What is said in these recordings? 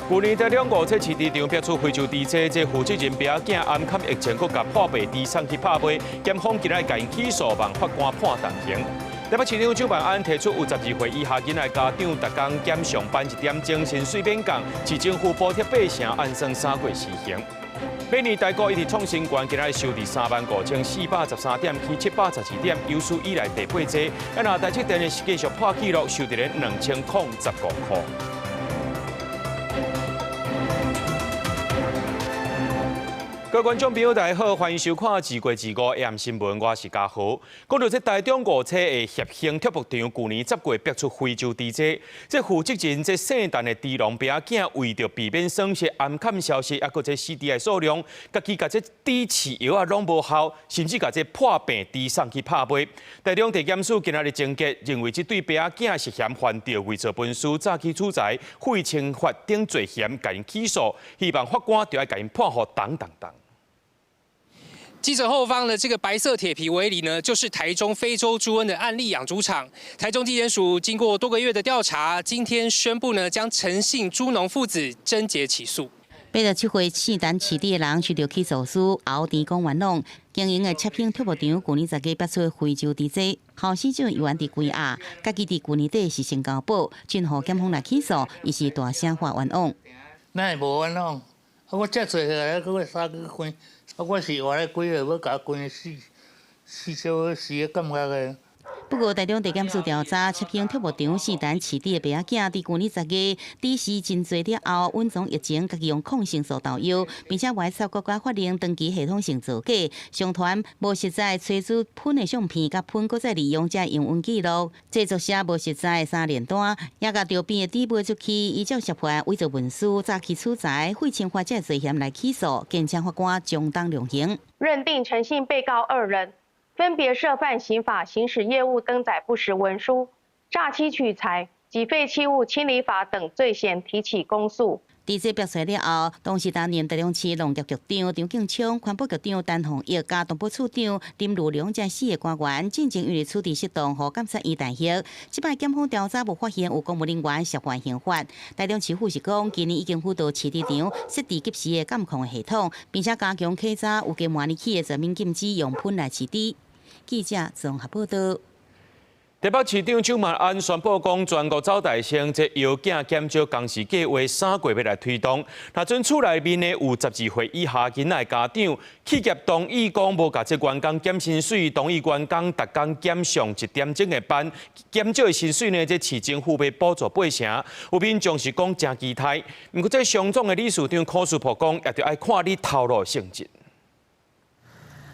舊年台中五車飼豬場爆出非洲豬瘟，這負責人爸仔囝掩崁疫情，閣共破病豬送去拍賣，檢方今日共𪜶起訴，望法官判重刑。台北市長蔣萬安提出，有12歲以下囡仔家長，逐工減上班一點鐘，薪水免降，市政府補貼八成，按算3個月施行。每年台股一直創新高，今日收佇35,413點，起712點，有史以來第八濟。啊，若台積電是繼續破紀錄，收佇咧2015塊。各位觀眾朋友，大家好，歡迎收看《二月二五 AM 新聞》，我是嘉豪。講到這台中五車的協興畜牧場，舊年10月爆出非洲豬瘟，這負責人這姓陳的豬農爸仔囝，為著避免損失、掩崁消息，抑閣這死豬的數量，家己共這豬飼藥仔攏無效，甚至共這破病豬送去拍賣。台中地檢署今仔日偵結，認為這對爸仔囝涉嫌犯著偽造文書、詐欺取財、廢清法等罪嫌，共𪜶起訴，希望法官著愛共𪜶判予重重重。記者後方的這個白色鐵皮圍籬呢，就是台中非洲豬瘟的案例養豬場。台中地檢署經過多個月的調查，今天宣布呢，將陳姓豬農父子偵結起訴。87歲姓陳飼豬的人收著起訴書，後田講冤枉。經營的協興畜牧場，舊年10月爆出非洲豬瘟，後生長猶原佇關押，家己佇舊年底是成交保，真予檢方來起訴，伊是大聲發冤枉。哪會無冤枉？啊，我遮濟歲來，閣三去關。啊！我是活咧幾歲，欲共關死，死少死的感覺的。不過，台中地檢署調查，協興畜牧場姓陳飼豬的爸仔囝，佇舊年10月豬死真濟了後，隱藏疫情，家己用抗生素投藥，並且歪插國家法令登記系統性造假，上傳無實在炊煮噴的相片，佮噴閣再利用這營運記錄，製作寫無實在的三聯單，也共著病的豬賣出去，依照涉犯偽造文書、詐欺取財、廢清法這罪嫌來起訴，堅請法官將當量刑。認定陳姓被告二人，分別涉犯刑法行使業務登載不實文書、詐欺取財及廢棄物清理法等罪嫌，提起公訴。佇這爆出了後，當時擔任台中市農業局長張敬聰、環保局長陳鳳玉佮動保處長林如龍這四个官員，進前因為處置失當，予監察院彈劾。這擺檢方調查無發現有公務人員涉犯刑法。台中市府是講，今年已經輔導飼豬場設置及時的監控系統，並且加強稽查有經模擬器的全面禁止用噴來飼豬。記者綜合報道。台北市長蔣萬安宣布講，全國走台生這藥囝減少工時計畫3個月欲來推動。若準厝內面呢有12歲以下囡仔的家長，企業同意講無共這員工減薪水，同意員工逐工減上一點鐘的班，減少的薪水呢，這市政府欲補助八成。有民眾是講誠期待，毋過這商總的理事長柯書博講，也著愛看你頭路性質。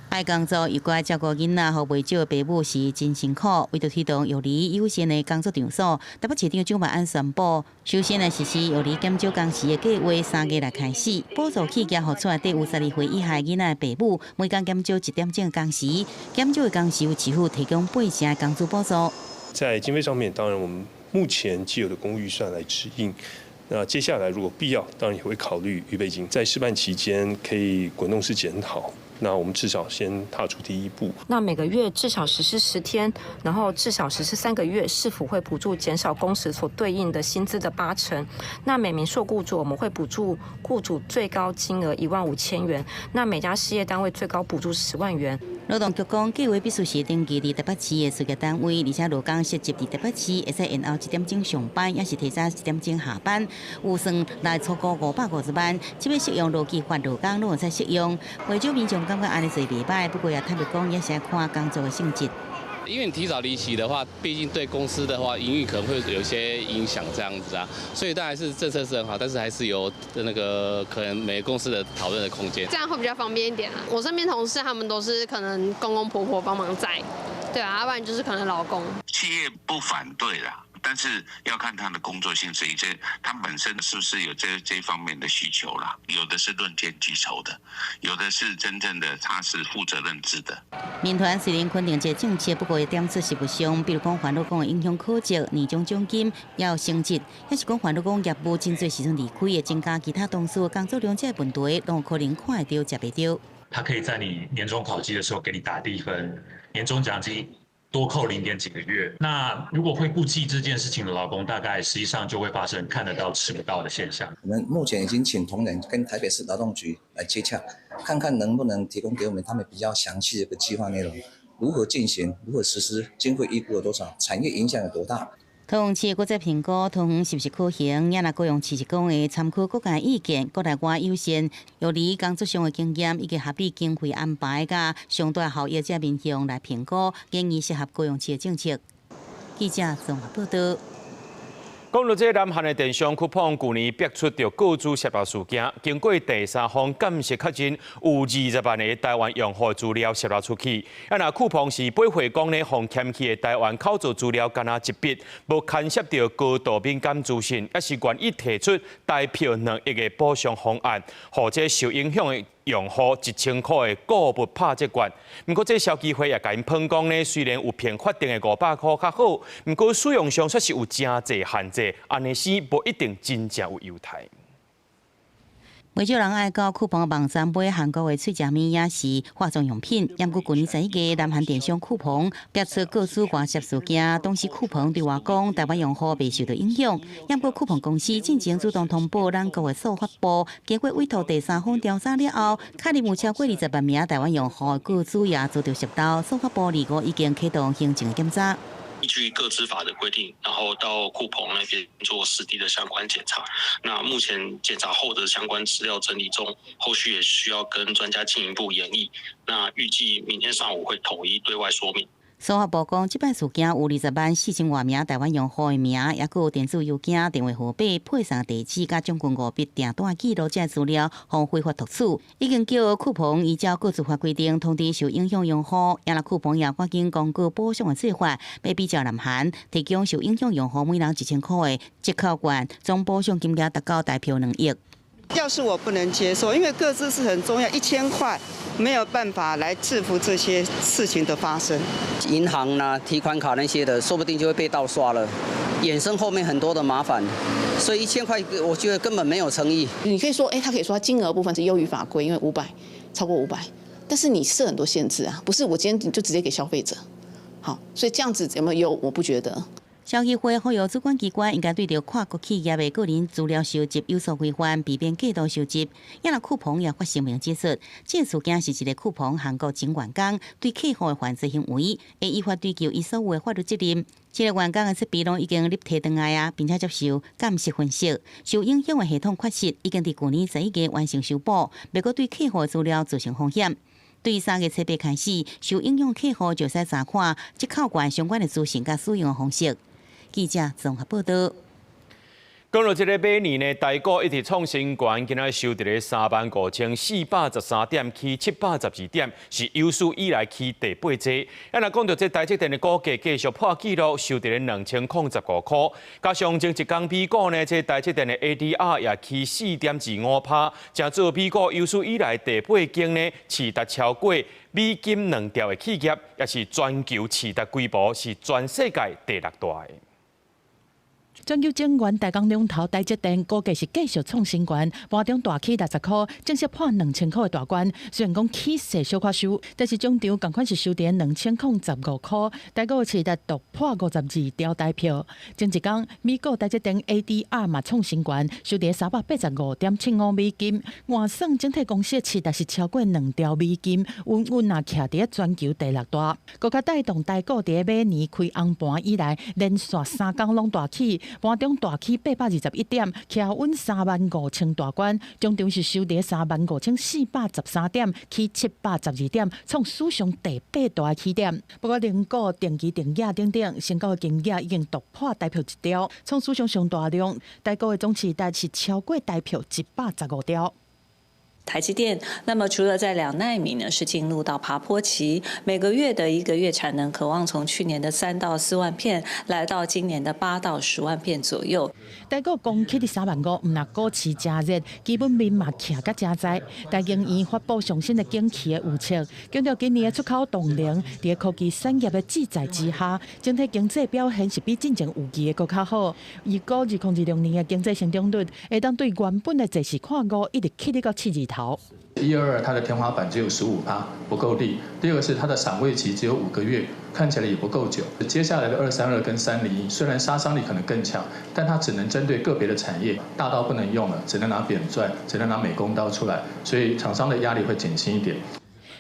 愛工作又閣愛照顧囡仔，予袂少的爸母是真辛苦。為著推動育兒友善的工作場所，台北市長蔣萬安宣布，首先來實施育兒減少工時的計畫，3月來開始，補助企業予厝內底有12歲以下囡仔的爸母，每工減少一點鐘工時，減少的工時由市府提供八成的工資補助。在經費上面，當然我們目前既有的公務預算來指引。那接下來如果必要，當然也會考慮預備金。在試辦期間，可以滾動式檢討。那我們至少先踏出第一步。那每個月至少實施10天，然後至少實施3個月，市府會補助減少工時所對應的薪資的八成。那每名受僱主，我們會補助僱主最高金額15,000元。那每家事業單位最高補助10萬元。勞動局講，計畫必須是登記佇台北市的事業單位，而且勞工設籍佇台北市，會使延後一點鐘上班，抑是提早一點鐘下班。預算來超過550萬，這欲適用勞基法勞工攏會使適用。袂少民眾感覺按呢做袂䆀，不過也坦白講，也是愛看工作的性質。因為你提早離席的話，畢竟對公司的話營運可能會有些影響，這樣子啊，所以當然是政策是很好，但是還是有那個可能每個公司的討論的空間。這樣會比較方便一點啊。我身邊同事他們都是可能公公婆婆幫忙載，對啊，要不然就是可能老公。企業不反對啦，但是要看他的工作性質，以及他本身是不是有這方面的需求啦。有的是論件計酬的，有的是真正的他是負責任制的。民團雖然肯定這個政策，不過會點出實務上，比如講煩惱講會影響考績、年終獎金，抑有升職，抑是講煩惱講業務真濟時陣離開，會增加其他同事工作量這個問題，攏有可能看會著、食袂著。他可以在你年終考績的時候給你打低分，年終獎金多扣零點幾個月。那如果會顧忌這件事情的勞工，大概實際上就會發生看得到吃不到的現象。我們目前已經請同仁跟台北市勞動局來接洽，看看能不能提供給我們他們比較詳細的一個計劃內容，如何進行，如何實施，經費預估有多少，產業影響有多大。桃園市閣再評估桃園是毋是可行，也若高雄市是講會參考各界意見，國內外有限，由於工作上的經驗以及合理經費安排，佮上大效益這面向來評估，建議適合高雄市的政策。記者綜合報道。講到這南韓的電商酷碰，舊年爆出著個資洩漏事件，經過第三方鑑識確認，有20萬個台灣用戶資料洩漏出去。啊，若酷碰是背回講呢，予嫌棄的台灣口座資料干焦一筆，無牽涉著高度敏感資訊，抑是願意提出台票2億的補償方案，予這受影響的用戶1000塊的購物拍折券。毋過這消基會也共𪜶噴講呢，雖然有憑法定的500塊較好，毋過使用上卻是有誠濟限制，按呢生無一定真正有優待。袂少人愛到酷碰網站買韓國的喙食物抑是化妝用品。毋過舊年11月，南韓電商酷碰爆出個資外洩事件，當時酷碰對外講，台灣用戶袂受到影響。毋過酷碰公司進前主動通報咱國的數發部，經過委託第三方調查了後，確認有超過20萬名台灣用戶個資也遭著洩漏，數發部二五已經啟動行政檢查。依據個資法的規定，然後到酷碰那邊做實地的相關檢查。那目前檢查後的相關資料整理中，後續也需要跟專家進一步研議。那預計明天上午會統一對外說明。數發部講，這擺事件有20萬4千外名台灣用戶的名，抑閣有電子郵件、電話號碼、配送地址、佮將近五筆訂單記錄這資料，予非法讀取，已經叫酷碰依照個資法規定通知受影響用戶，也若酷碰也趕緊公告補償的做法，欲比照南韓提供受影響用戶每人1000塊的折扣券，總補償金額達到台票2億。要是我不能接受，因為個資是很重要，1000塊沒有辦法來制服這些事情的發生。銀行啦、提款卡那些的，說不定就會被盜刷了，衍生後面很多的麻煩。所以1000塊，我覺得根本沒有誠意。你可以說，他可以說金額部分是優於法規，因為五百超過五百，但是你設很多限制啊，不是我今天就直接給消費者。好，所以這樣子有沒有優？我不覺得。消基會呼籲主管機關應該對著跨國企業的個人資料收集有所規範，避免過度收集。也若酷碰也發聲明指出，這個事件是一個酷碰韓國前員工對客戶的犯罪行為，會依法追究伊所有的法律責任。這個員工的設備攏已經立提轉來啊，並且接受鑑識分析，受影響的系統缺失已經佇舊年11月完成修補，袂閣對客戶資料造成風險。對3月初八開始，受影響客戶就使查看折扣券相關的資訊佮使用方式。記者綜合報道。講到這个馬年呢，台股一直創新高，今仔收佇咧35,413點，起712點，是有史以來起第八濟。啊，若講到這台積電的股價繼續破紀錄，收佇咧2015塊。加上前一工美股呢，這台積電的 ADR 也起4.25%，成做美股有史以來第八間呢市值超過美金2兆的企業，也是全球市值規模是全世界第六大的。全球晶圓代工龍頭台積電股價是繼續創新高，盤中大起60塊，正式破2000塊的大關。雖然講起勢小可收，但是終場仝款是收佇2015塊，台股市值突破52兆台票。前一工，美股台積電 ADR 嘛創新高，收佇385.75美金，換算整體公司的市值是超過2兆美金，穩穩啊徛佇全球第六大。閣較帶動台股佇馬年開紅盤以來，連續三工攏大起。盤中大起821點，徛穩35,000大關，終場是收佇35,413點，起712點，創史上第八大起點。不過，零股、定期定額等等，成交的金額已經突破台票1兆，創史上上大量。台股的總市值是超過台票115兆。台積電，那麼除了在2奈米呢，是進入到爬坡期，每個月的一個月產能，可望從去年的3到4萬片，來到今年的8到10萬片左右。台股攻起佇3萬5，毋若股市誠熱，基本面嘛徛甲誠在。台經院發布上新的景氣的預測，強調今年的出口動能，佇科技產業的志在之下，整體經濟表現是比進前預期的閣較好。預估2026年的經濟成長率，會當對原本的坐視看五，一直起得到七字頭。頭。 122它的天花板只有15%，不夠力。第二個是它的賞味期只有5個月，看起來也不夠久。接下來的232跟301，雖然殺傷力可能更強，但它只能針對個別的產業，大刀不能用了，只能拿扁鑽，只能拿美工刀出來，所以廠商的壓力會減輕一點。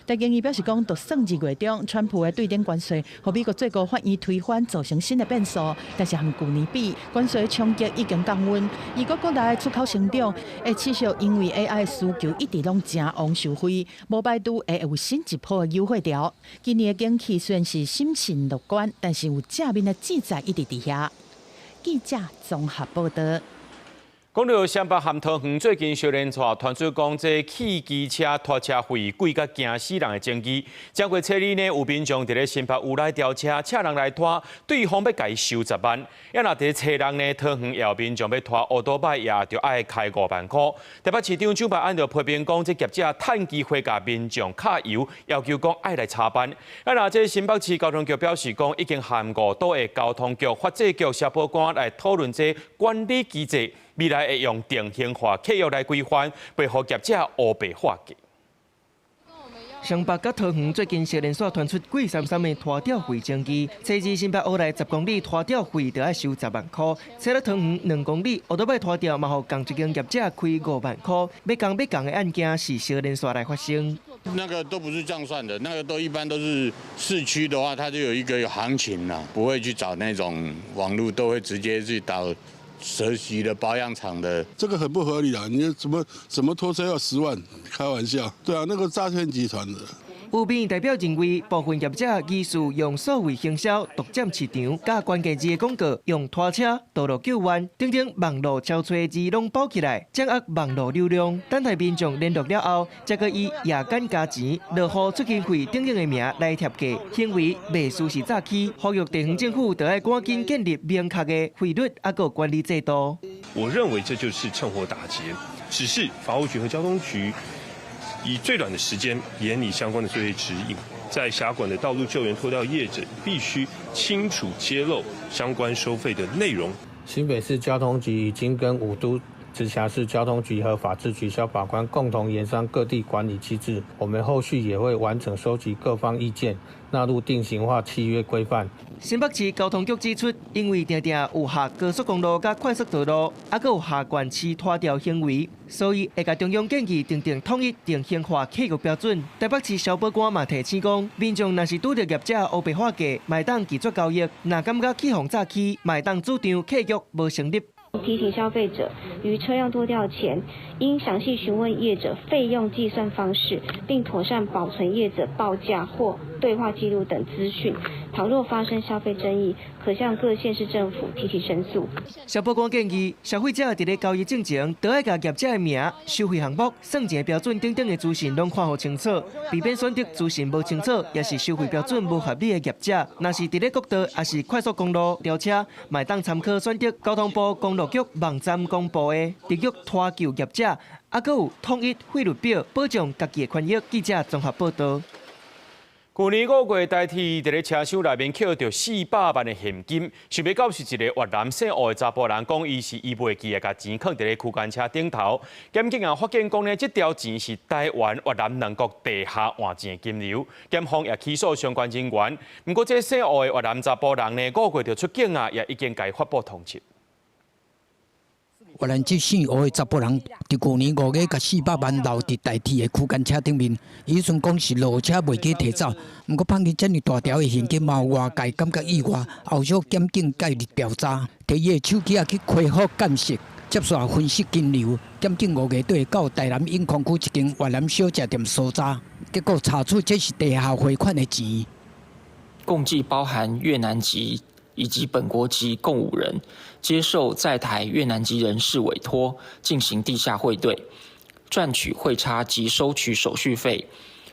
台經院表示講，就算2月中，川普的對等關稅，予美國最高法院推翻，造成新的變數。但是和舊年比，關稅衝擊已經降溫。美國國內出口成長會持續，因為 AI 需求一直攏誠旺受惠，無排除會有新一波的優惠潮。今年的景氣雖然是審慎樂觀，但是有正面的志在一直佇遐。記者綜合報道。講到雙北和桃園最近相連串傳出講，這汽機車拖車費貴甲驚死人的爭議。上月初二呢，有民眾佇咧新北烏來調車，請人來拖，對方欲共伊收10萬。啊，若佇初六呢，桃園也有民眾欲拖歐多擺，也著愛開5萬箍。台北市長蔣萬安就批評講，這業者趁機會共民眾卡油，要求講愛來查辦。啊，若這新北市交通局表示講，已經和五都的交通局、法制局、消保官來討論這管理機制。未來會用定型化契約來規範，袂予業者烏白喊價。雙北佮桃園最近接連紲傳出貴參參的拖吊費爭議，初二新北烏來10公里拖吊費就愛收10萬箍，初六桃園2公里歐多擺拖吊嘛，予仝一間業者開5萬箍，欲仝欲仝的案件是相連紲來發生。那個都不是這樣算的，那個都一般都是市區的話，它就有一個行情啦，不會去找那種網路，都會直接去找。實習的保養廠的，這個很不合理啊！你怎麼怎麼拖車要10萬？開玩笑，對啊，那個詐騙集團的。有民意代表認為，部分業者疑似用數位行銷獨佔市場，佮關鍵字的廣告用拖車、道路救援等等網路招揣字攏包起來，掌握網路流量，等待民眾聯絡了後，才閣以夜間加錢、落雨出勤費等等的名來貼價，行為袂輸是詐欺。呼籲地方政府著愛趕緊建立明確的費率抑閣管理制度。我認為這就是趁火打劫，只是法務局和交通局以最短的時間研擬相關的作業指引，在轄管的道路救援拖吊業者必須清楚揭露相關收費的內容。新北市交通局已經跟五都直轄市交通局和法制局消保官共同研商各地管理機制，我們後續也會完整收集各方意見，納入定型化契約規範。新北市交通局指出，因為定定有下高速公路佮快速道路，抑閣有下縣市拖吊行為，所以會共中央建議訂定統一定型化契約標準。台北市消保官嘛提醒講，民眾若是拄著業者烏白喊價，嘛會當拒絕交易；若感覺去予詐欺，嘛會當主張契約無成立。提醒消費者於車輛拖吊前，應詳細詢問業者費用計算方式，並妥善保存業者報價或對話記錄等資訊。倘若發生消費爭議，可向各縣市政府提起申訴。消保官建議，消費者佇咧交易進前，都愛共業者的名、收費項目、算錢標準等等的資訊攏看予清楚，避免選擇資訊無清楚，抑是收費標準無合理的業者。若是佇咧國道，抑是快速公路調車，嘛會當參考選擇交通部公路局網站公布的特約拖救業者，抑閣有統一費率表，保障家己的權益。記者綜合報道。舊年5月，台鐵佇咧車廂內面抾著400萬的現金，想欲到是一個越南姓吳的查埔人講，伊是伊袂記得共錢囥佇咧區間車頂頭。檢警啊發現講呢，這條錢是台灣、越南兩國地下換錢的金流。檢方也起訴相關人員。毋過，這姓吳的越南查埔人呢，5月就出境啊，也已經共發布通緝。越南籍姓吳的查埔人，佇舊年5月，共400萬留佇台鐵的區間車頂面。伊彼陣講是落車袂記提走，毋過放去遮爾大條的現金，嘛予外界感覺意外。後續檢警介入調查，提伊的手機仔去開戶鑑識，接續分析金流。檢警5月底到台南永康區一間越南小食店搜查，結果查出這是地下匯款的錢。共計包含越南籍以及本國籍共5人，接受在台越南籍人士委託進行地下匯兌，賺取匯差及收取手續費，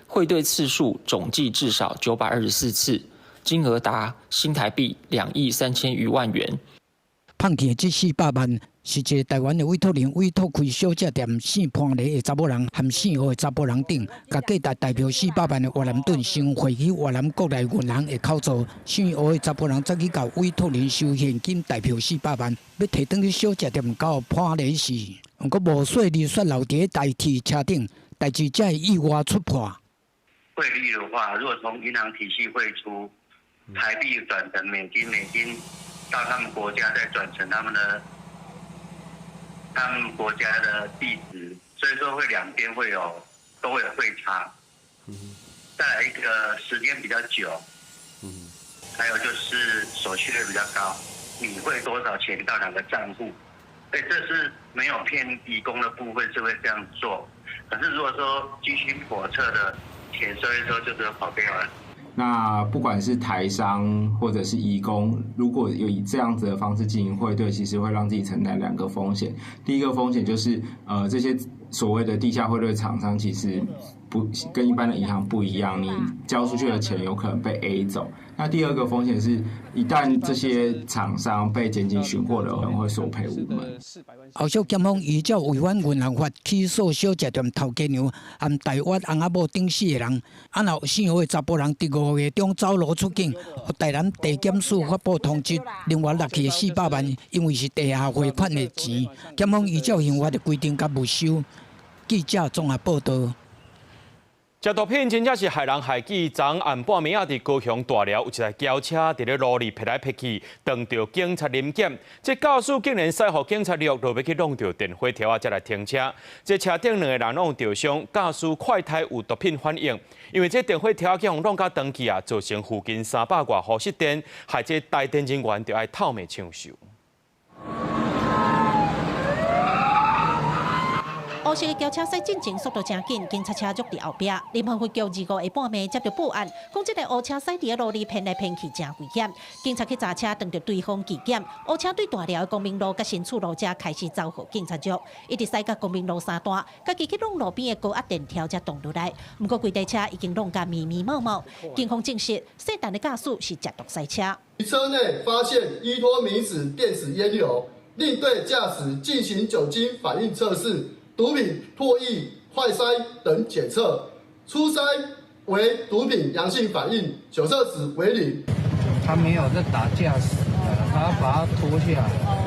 匯兌次數總計至少924次，金額達新台幣2億3千餘萬元。判去的這400萬是一個台灣的委託人委託開小食店姓潘雷的查某人和姓吳的查埔人等，共價值代票400萬的越南盾先匯去越南國內銀行的口座。姓吳的查埔人再去共委託人收現金代票四百萬，欲提轉去小食店交潘雷時，毋過無細膩煞留佇台鐵車頂。代誌才會意外出破。匯率的話，如果從銀行體系匯出台幣轉成美金，美金到他們國家再轉成他們的他們國家的幣值，所以說會兩邊會有都會有匯差。再來一個時間比較久，還有就是手續費比較高，你匯多少錢到哪個賬戶？對，這是沒有騙移工的部分是會這樣做。可是如果說居心叵測的錢收一收，就只有跑掉了。那不管是台商或者是移工，如果有以這樣子的方式進行匯兌，其實會讓自己承擔兩個風險。第一個風險就是，這些所謂的地下匯兌廠商其實不跟一般的銀行不一樣，你交出去的錢有可能被 A 走。那第二個風險是，一旦這些廠商被檢警尋獲的，可能會索賠無門。後續檢方依照違反銀行法起訴小食店頭家娘和台灣翁仔某等四個人。啊，若姓何的查埔人佇5月中走路出境，予台南地檢署發布通緝。另外落去的400萬，因為是地下匯款的錢，檢方依照刑法的規定共沒收。記者綜合報道。食毒品真正是害人害己。昨暗半暝仔佇高雄大寮有一台轎車佇咧路裡騙來騙去，撞著警察臨檢。這駕駛竟然駛予警察掠，就欲去挵著電火條仔才來停車。這車頂兩个人攏有著傷，駕駛快胎有毒品反應。因為這電火條仔去予挵甲斷去啊，造成附近300外戶失電，害這台電人員著愛透命搶修。烏色的轎車駛進前速度誠緊，警察車足佇後壁。林環分局25下半暝接到報案，講這台烏車駛佇路裡騙來騙去，誠危險。警察去查車，撞著對方機檢。烏車對大寮的光明路佮新厝路遮開始走予警察捉，一直駛到光明路三段，家己去挵路邊的高壓電條才擋落來。毋過規台車已經挵甲密密麻麻。警方證實，姓陳的駕駛是食毒賽車。車內發現依托咪酯電子菸油，另對駕駛進行酒精反應測試。毒品唾液、快篩等檢測，初篩為毒品陽性反應，酒測值為零。他沒有在打駕駛的，他把他拖下來。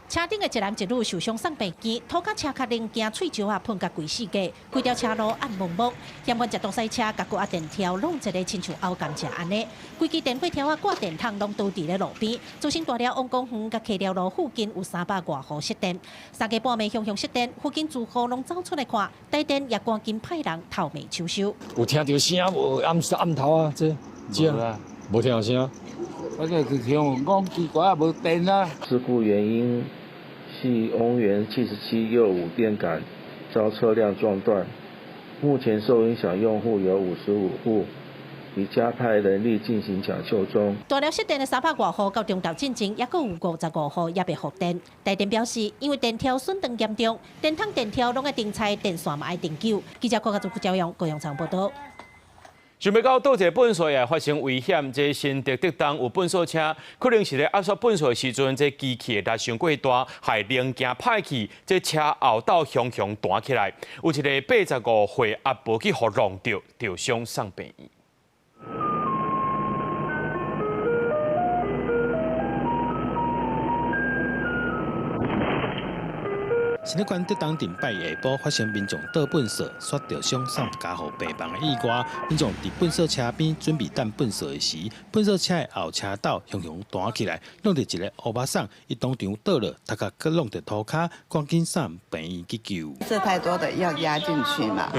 車頂的一男一女受傷送病院，塗甲車殼零件碎石仔噴甲規世界，規條車路暗濛濛。嫌犯食毒賽車，共高壓電條弄一个親像拗甘蔗按呢，規支電火條仔掛電筒攏倒佇咧路邊，造成大寮王公園佮溪寮路附近有300外戶失電。三更半暝雄雄失電，附近住戶攏走出來看，台電也趕緊派人頭尾搶修。有聽著聲無？暗暗頭啊，這這無聽著聲。我就聽講奇怪，無電啊。事故原因係翁元77右五電桿遭車輛撞斷，目前受影響用戶有55戶，已加派人力進行搶修中。大寮失電的300外戶到中晝進前，猶閣有55戶猶未復電。台電表示，因為電條損斷嚴重，電筒電條攏愛停拆，電線嘛愛停救。記者郭家祖、郭朝陽高雄場報道。想欲到倒一个糞埽也發生危險，這新竹竹東有糞埽車，可能是咧壓縮糞埽的時陣，這機器的力傷過大，害零件歹去，這車後斗雄雄彈起來，有一個85歲阿婆去予挵著，著傷送病院。新竹縣竹東鎮拜下晡發生民眾倒糞埽，煞著傷送加護病房的意外。民眾佇糞埽車邊準備等糞埽的時，糞埽車的後車斗雄雄彈起來，挵著一個烏巴桑，伊當場倒落，頭殼閣挵著塗跤，趕緊送病院急救。這太多的要壓進去嘛，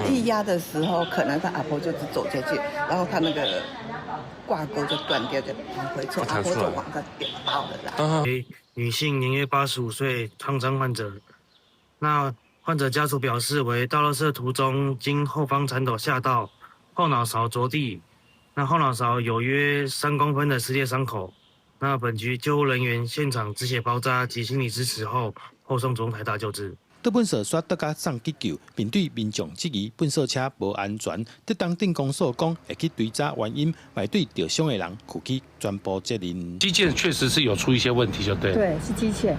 一壓的時候，可能他阿婆就是走下去，然後他那個掛鈎就斷掉，就往回抽，阿婆就往個點爆了啦。女性，年約85歲，創傷患者。那患者家屬表示，為倒垃圾途中經後方鏟斗嚇到，後腦勺着地，那後腦勺有約3公分的撕裂傷口。那本局救護人員現場止血包紮及心理支持後，後送中台大救治。倒糞埽煞倒甲送急救，面對民眾質疑糞埽車無安全，竹東鎮公所講會去追查原因，嘛對著傷的人負起全部責任。機件確實是有出一些問題，就對。對，是機械。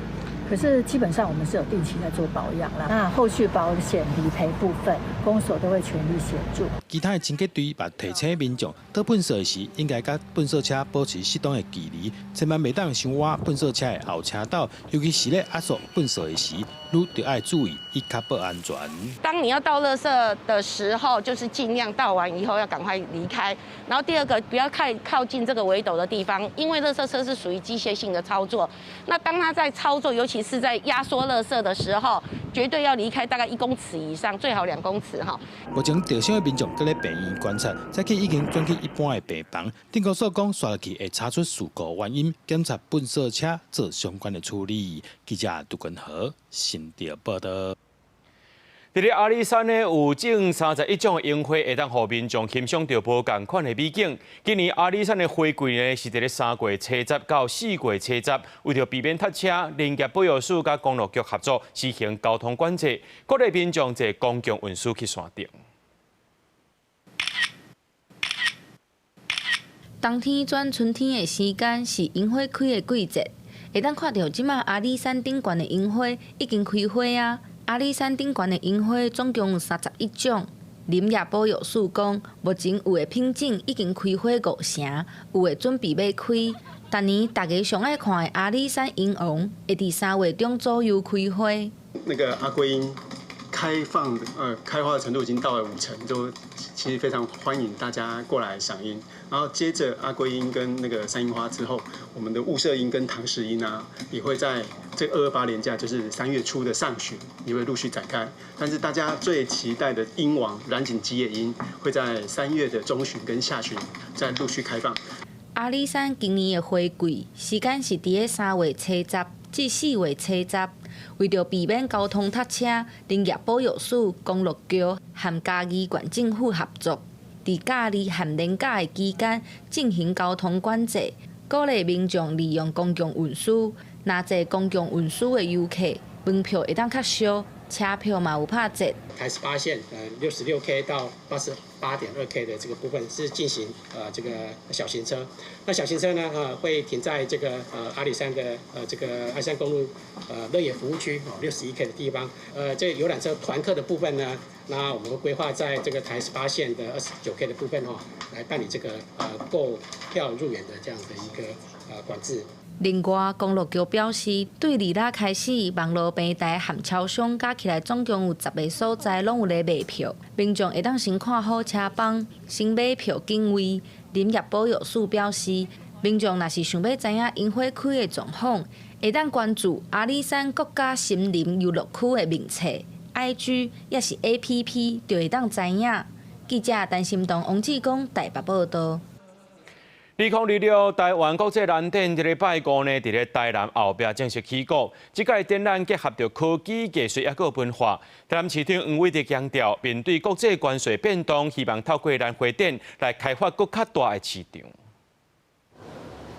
可是基本上我們是有定期在做保養啦。那後續保險理賠部分，公所都會全力協助。其他的清潔隊嘛提醒民眾，倒糞埽時應該佮糞埽車保持適當的距離，千萬袂當傷倚糞埽車的後車斗，尤其是咧壓縮糞埽的時，愈著愛注意，以確保安全。當你要倒垃圾的時候，就是盡量倒完以後要趕快離開。然後第二個，不要太靠近這個圍斗的地方，因為垃圾車是屬於機械性的操作。那當它在操作，尤其是在壓縮垃圾的時候，絕對要離開大概1公尺以上，最好2公尺哈。目前著傷的民眾閣咧病院觀察，早起已經轉去一般的病房。鎮公所講，煞落去會查出事故原因，檢查糞掃車做相關的處理。記者杜根和新竹報道。佇咧阿里山呢，有種31種櫻花，會當予民眾欣賞著無仝款的美景。今年阿里山的花季呢，是佇咧3月初十到4月初十，為著避免塞車，林業保育署佮公路局合作，實行交通管制，鼓勵民眾坐公共運輸去山頂。冬天轉春天的時間是櫻花開的季節，會當看著這馬阿里山頂懸的櫻花已經開花啊！阿里山頂懸的櫻花總共有31種。林業保育署講，目前有的品種已經開花5成，有的準備欲開。逐年大家上愛看的阿里山櫻王，會佇3月中左右開花。那個阿貴櫻開放，開花的程度已經到了5成，就其實非常歡迎大家過來賞櫻。然後接着阿貴櫻跟那個山櫻花之後，我們的霧社櫻跟唐石櫻啊，也會在這228連假，就是3月初的上旬，也會陸續展開。但是大家最期待的櫻王藍頸吉野櫻，會在3月的中旬跟下旬再陸續開放。阿里山今年的花季時間是佇咧3月初十至4月初十，為著避免交通塞車，林業保育署、公路局和嘉義縣政府合作，佇假日和連假的期間進行交通管制，鼓勵民眾利用公共運輸。若坐公共運輸的遊客，門票會當較俗，車票嘛有拍折。台18線66K 到88.2K 的這個部分是進行這個小型車，那小型車呢會停在這個阿里山的這個阿里山公路樂野服務區哦61K 的地方，這遊覽車團客的部分呢，那我們會規劃在這個台十八線的29K 的部分哦，來辦理這個購票入園的這樣的一個管制。另外，公路局表示，對二六開始，網路平台和超商加起來總共有10個所在攏有咧賣票，民眾會當先看好車班，先買票進位。林業保育署表示，民眾若是想欲知影櫻花開的狀況，會當關注阿里山國家森林遊樂區的面冊、IG 抑是 APP，就會當知影。記者陳心東、王志剛台北報導。2026台灣國際蘭展，這禮拜五呢，佇咧台南後壁正式起鼓。這屆展覽結合著科技、藝術抑閣文化。台南市長黃偉哲強調，面對國際關稅變動，希望透過蘭花展來開發閣較大的市場。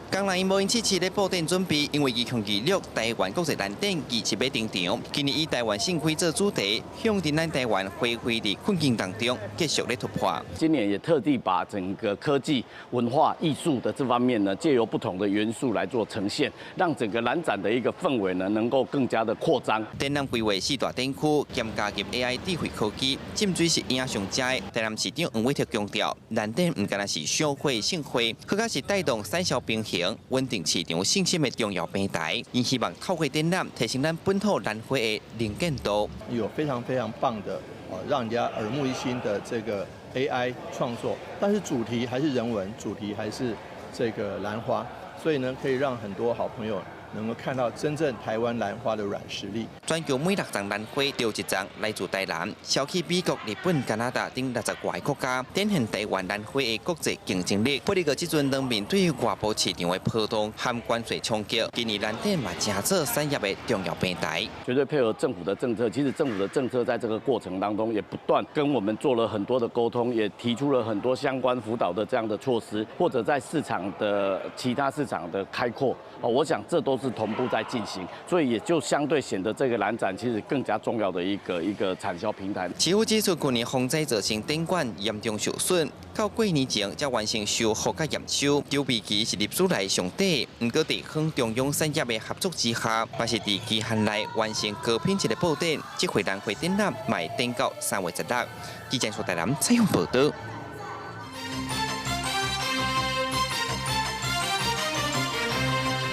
工人𪜶無閒試試咧布展準備，因為2026台灣國際蘭展27欲登場。今年以台灣盛開做主題，向著咱台灣花卉佇困境當中繼續咧突破。今年也特地把整個科技、文化、藝術的這方面呢，借由不同的元素來做呈現，讓整個蘭展的一個氛圍呢，能夠更加的擴張。展覽規劃四大展區，兼加入 AI 智慧科技，浸水式影上佳。台南市長黃偉哲強調，蘭展毋干焦是賞花盛會，閣較是帶動產銷平衡、穩定市場信心的重要平台。𪜶希望透過展覽提升咱本土蘭花的能見度。有非常非常棒的，讓人家耳目一新的這個 AI 創作，但是主題還是人文，主題還是這個蘭花，所以呢，可以讓很多好朋友能夠看到真正台灣蘭花的軟實力。全球每六叢蘭花就有一叢來自台南，銷去美國、日本、加拿大等60外個國家，展現台灣蘭花的國際競爭力。不過，這陣當面對外部市場的波動和關稅衝擊，今年蘭展嘛成做產業的重要平台。絕對配合政府的政策，其實政府的政策在這個過程當中也不斷跟我們做了很多的溝通，也提出了很多相關輔導的這樣的措施，或者在市場的其他市場的開闊，哦，我想這都是同步在進行，所以也就相對顯得這個蘭展其實更加重要的一個產銷平台。市府指出，去年風災造成展館嚴重受損，到過年前才完成修復佮驗收。籌備期是歷史內上短，毋過地方中央產業的合作之下，嘛是佇期限內完成高品質的布展。這回蘭花展覽嘛會展到3月16。記者蘇台南採訪報導。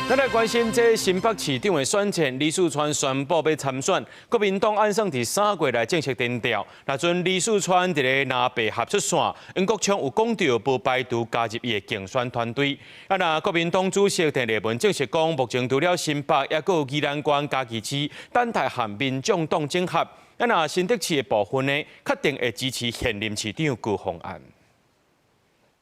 咱來關心這新北市長的選戰，李四川宣布欲參選，國民黨按算佇3月來正式徵調。若陣李四川佇咧藍白合出線，黃國昌有講著無排除加入伊的競選團隊。啊，若國民黨主席鄭麗文證實講，目前除了新北，猶閣有宜蘭縣、嘉義市等待和民眾黨整合。啊，若新竹市的部分呢，確定會支持現任市長高虹安。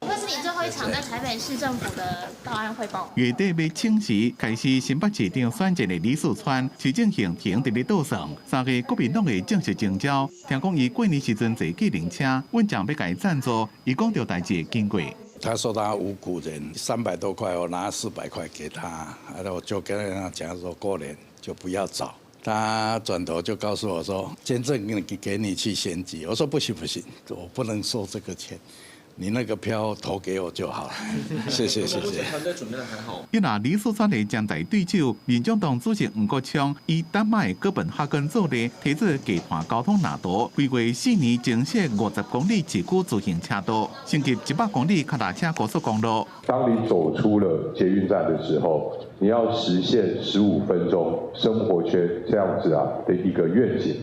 會是你最後一場在台北市政府的到案匯報。月底欲請辭開始新北市長選戰的李四川，市政行程佇咧倒算，3月國民黨的正式徵召。聽講伊過年時陣坐計程車，阮將欲共伊贊助，伊講著代誌的經過。他說他五股人300多塊，我拿400塊給他，我就跟他講說過年就不要找。他轉頭就告訴我說捐贈給你去選舉，我說不行不行，我不能收這個錢。你那個票投給我就好了，謝謝謝謝。團隊準備得還好。伊若李四川的潛在對手，民眾黨主席黃國昌以丹麥哥本哈根做例，提出集團交通藍圖，規劃4年增設50公里市區自行車道，升級100公里腳踏車高速公路。當你走出了捷運站的時候，你要實現15分鐘生活圈這樣子啊的一個願景，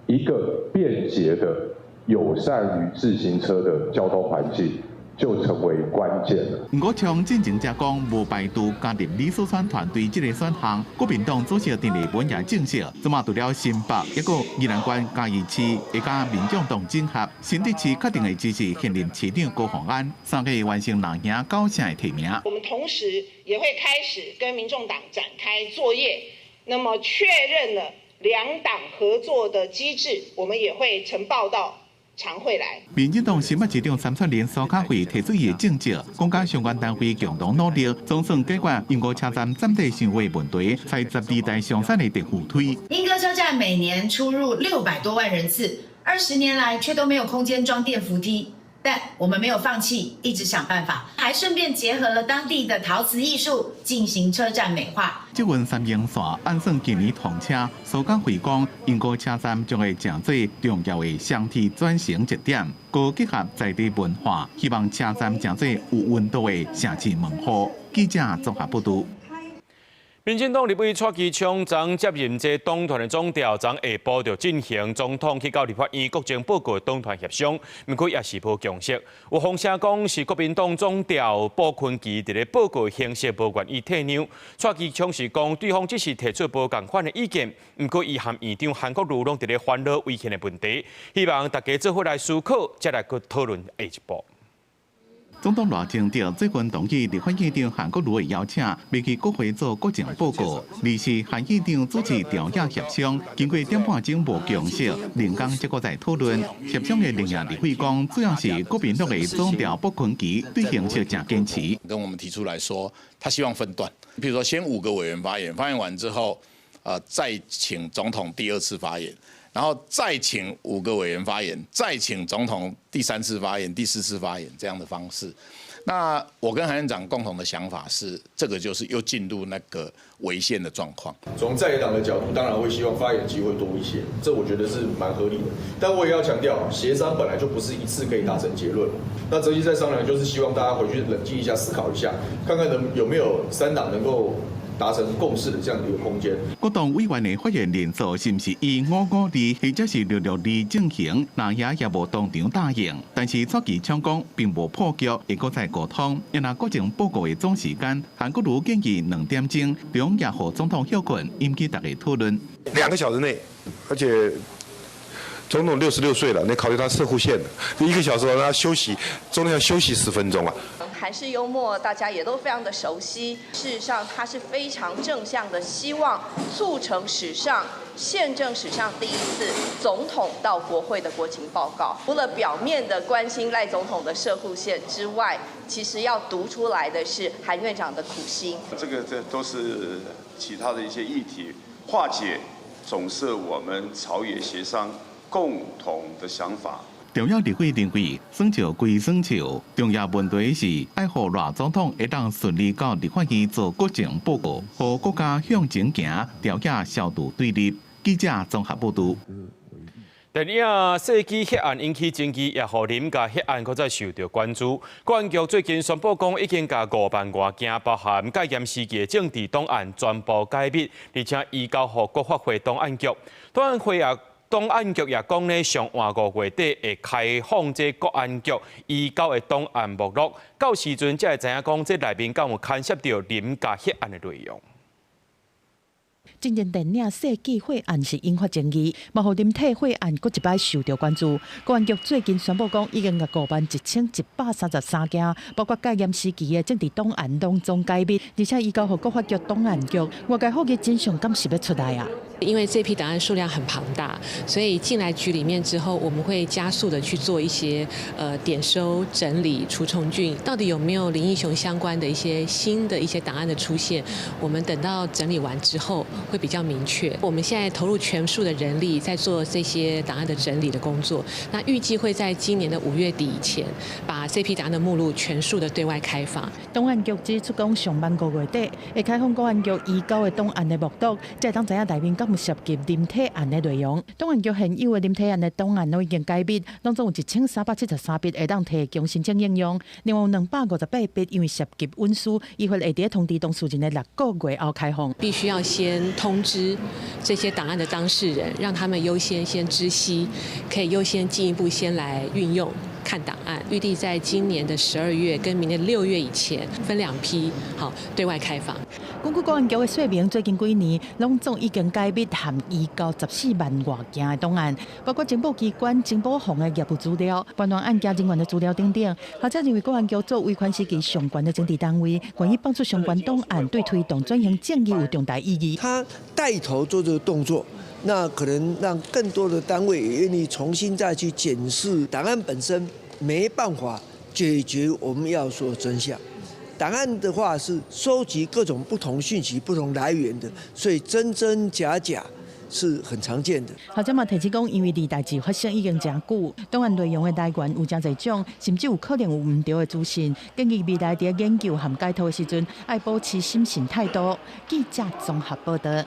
一個便捷的、友善於自行車的交通環境就成為關鍵了。黃國昌進前才講，無排除加入李四川團隊這個選項。國民黨主席鄭麗文也證實，這馬除了新北，猶閣宜蘭縣、嘉義市會佮民眾黨整合，新竹市確定會支持現任市長高虹安，3月完成藍營九成的提名。我們同時也會開始跟民眾黨展開作業，那麼確認了兩黨合作的機制，我們也會呈報到常會來。民進黨新北市長參選人蘇卡惠提出伊的政績，講佮相關單位共同努力，總算解決鶯歌車站佔地傷濟問題，採12台上新的電扶梯。鶯歌車站每年出入600多萬人次，20年來卻都沒有空間裝電扶梯。但我們沒有放棄，一直想辦法，還順便結合了當地的陶瓷藝術進行車站美化。捷運三鶯線按算今年通車，蘇嘉惠講，鶯歌車站將會成做重要的雙鐵轉乘節點，閣結合在地文化，希望車站成做有溫度的城市門戶。記者綜合報導。民進黨立委蔡其昌昨接任這黨團的總召，昨下晡就進行總統去到立法院國情報告黨團協商，毋過也是無共識。有風聲講是國民黨總召傅崐萁佇咧報告形式無願意退讓。蔡其昌是講對方只是提出無仝款的意見，毋過伊和院長韓國瑜攏佇咧煩惱違憲的問題，希望大家做伙來思考，才來閣討論下一步。總統賴清德最近同意立法院長韓國瑜的邀請，欲去國會做國情報告。二是韓院長主持朝野協商，經過點半鐘無共識，另工才閣再討論。協商的另一立委講，主要是國民黨的總召傅崐萁對形式誠堅持。跟我們提出來說，他希望分段，比如說先五個委員發言，發言完之後，再請總統第二次發言。然後再請五個委員發言，再請總統第三次發言、第四次發言這樣的方式。那我跟韓院長共同的想法是，這個就是又進入那個違憲的狀況。從在野黨的角度，當然會希望發言機會多一些，這我覺得是蠻合理的。但我也要強調，協商本來就不是一次可以達成結論。那這次再商量，就是希望大家回去冷靜一下，思考一下，看看能有沒有三黨能夠達成共識的這樣的一個空間。國黨委員的發言人數是毋是以5-5-2或者是6-6-2進行，藍營也無當場答應。但是蔡其昌講並無破局，會閣再溝通。因為國情報告的總時間，韓國瑜建議2點鐘，中也予總統歇睏，引起大家討論。2個小時內，而且總統66歲了，你考慮他攝護腺，1個小時讓他休息，中間要休息10分鐘啊。韓式幽默，大家也都非常的熟悉。事實上，他是非常正向的，希望促成史上憲政史上第一次總統到國會的國情報告。除了表面的關心賴總統的攝護腺之外，其實要讀出來的是韓院長的苦心。這都是其他的一些議題化解，總是我們朝野協商共同的想法。朝野立委認為，耍笑歸耍笑，重要問題是愛予賴總統會當順利到立法院做國情報告，予國家向前行，朝野消除對立。記者綜合報導。電影《世紀血案》引起爭議，也予林家血案閣再受著關注。國安局最近宣布講，已經共5萬外件包含戒嚴時期的政治檔案全部解密，而且移交予國發會檔案局。檔案局也講咧，上晚5月底會開放這國安局移交的檔案目錄，到時陣才會知影講，這內面敢有牽涉著林家血案的內容。最近電影《世紀血案》是引發爭議，嘛予林體血案閣一擺受著關注。國安局最近宣布講，已經共51,133件，包括戒嚴時期的政治檔案攏總解密，而且移交予國發局檔案局。外界好奇真相敢是欲出來啊？因為這批檔案數量很龐大，所以進來局裡面之後，我們會加速的去做一些點收、整理、除蟲菌，到底有沒有林義雄相關的一些新的一些檔案的出現？我們等到整理完之後會比較明確。我們現在投入全數的人力在做這些檔案的整理的工作，那預計會在今年的5月底以前，把這批檔案的目錄全數的對外開放。檔案局指出講，上晚5月底會開放國安局移交的檔案的目錄，才會當知影內面敢有涉及林體案的內容。檔案局現有的林體案的檔案攏已經解密，當中有1373筆會當提供申請應用，另外有258筆因為涉及隱私，依法會佇通知當事人的6個月後開放。必須要先通知這些檔案的當事人，讓他們優先先知悉，可以優先進一步先來運用看檔案。預計在今年的12月跟明年6月以前，分兩批好對外開放。根據國安局的說明，最近幾年攏總已經解密和移交14萬外件的檔案，包括情報機關、情報房的業務資料、辦案案件人員的資料等等。學者認為，國安局做威權時期相關的政治單位，願意放出相關檔案，對推動轉型正義有重大意義。他帶頭做這個動作，那可能讓更多的單位也願意重新再去檢視檔案本身，沒辦法解決我們要說的真相。檔案的話是收集各種不同訊息、不同來源的，所以真真假假是很常見的。學者嘛提出講，因為離代誌發生已經誠久，檔案內容的來源有誠濟種，甚至有可能有毋著的資訊。建議未來佇研究和解套的時陣，愛保持審慎態度。記者綜合報道。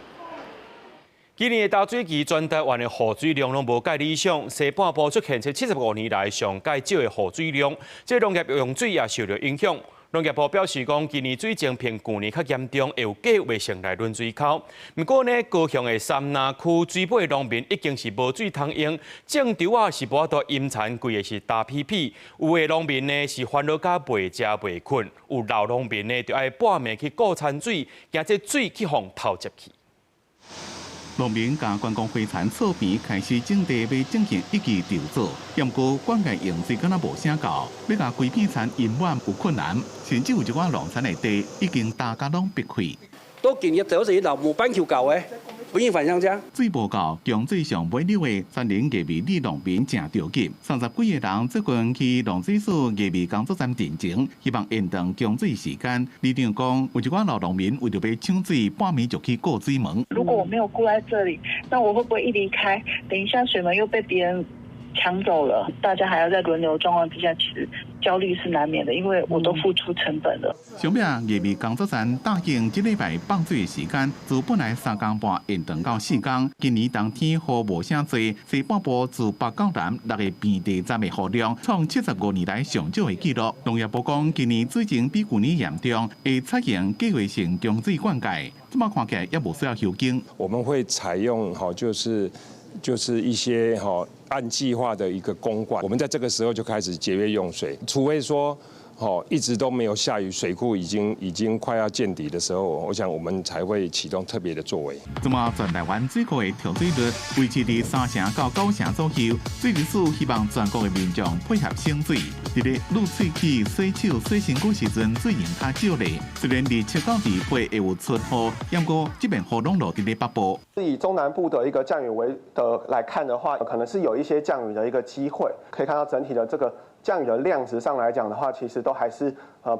今年的大水期，全台灣的雨水量攏無蓋理想，西半部出現這75年來上蓋少的雨水量，這農業用水也受著影響。農業部表示講，今年水情比舊年較嚴重，會有計劃性來輪水溝。毋過呢，高雄的杉林區水尾農民已經是無水通用，種稻仔是無法度淹田，規个是焦皮皮。有的農民呢是煩惱甲袂食袂睏，有老農民呢就愛搏命去顧田水，驚這水去予偷接去。農民共觀光灰田草坪開始種地，欲進行一季稻作，毋過灌溉用水敢若無啥夠，欲共規片田淹滿有困難，甚至有一寡農田的地已經焦甲攏白去。都建議就是老木板橋夠的，不用反向加。水無夠，供水上尾流的三林月美里農民誠著急，30幾个人最近去農水所月美工作站陳情，希望延長供水時間。里長講，有一寡老農民為著欲搶水，半暝就去顧水門。如果我沒有顧在這裡，那我會不會一離開，等一下水門又被別人搶走了？大家還要在輪流狀況之下，其實焦慮是難免的，因為我都付出成本了。上尾月美工作站答應這禮拜放水的時間，自本來3工半延長到4工。今年冬天雨無啥濟，西半部自北到南6个變地站的雨量創75年來上少的紀錄。農業部講，今年水情比舊年嚴重，會採用計劃性供水灌溉。這擺看起來也無需要休耕。我們會採用吼，就是一些吼按計劃的一個供灌，我們在這個時候就開始節約用水，除非說吼一直都沒有下雨，水庫已經快要見底的時候，我想我們才會啟動特別的作為。這麼全台灣水庫的調水率維持佇3成到9成左右，水利署希望全國的民眾配合省水。佇咧抐喙齒、洗手、洗身軀時陣，水用較少咧。雖然27到28會有出雨，毋過這遍雨攏落佇咧北部。以中南部的一個降雨為的來看的話，可能是有一些降雨的一個機會。可以看到整體的這個降雨的量值上來講的話，其實都還是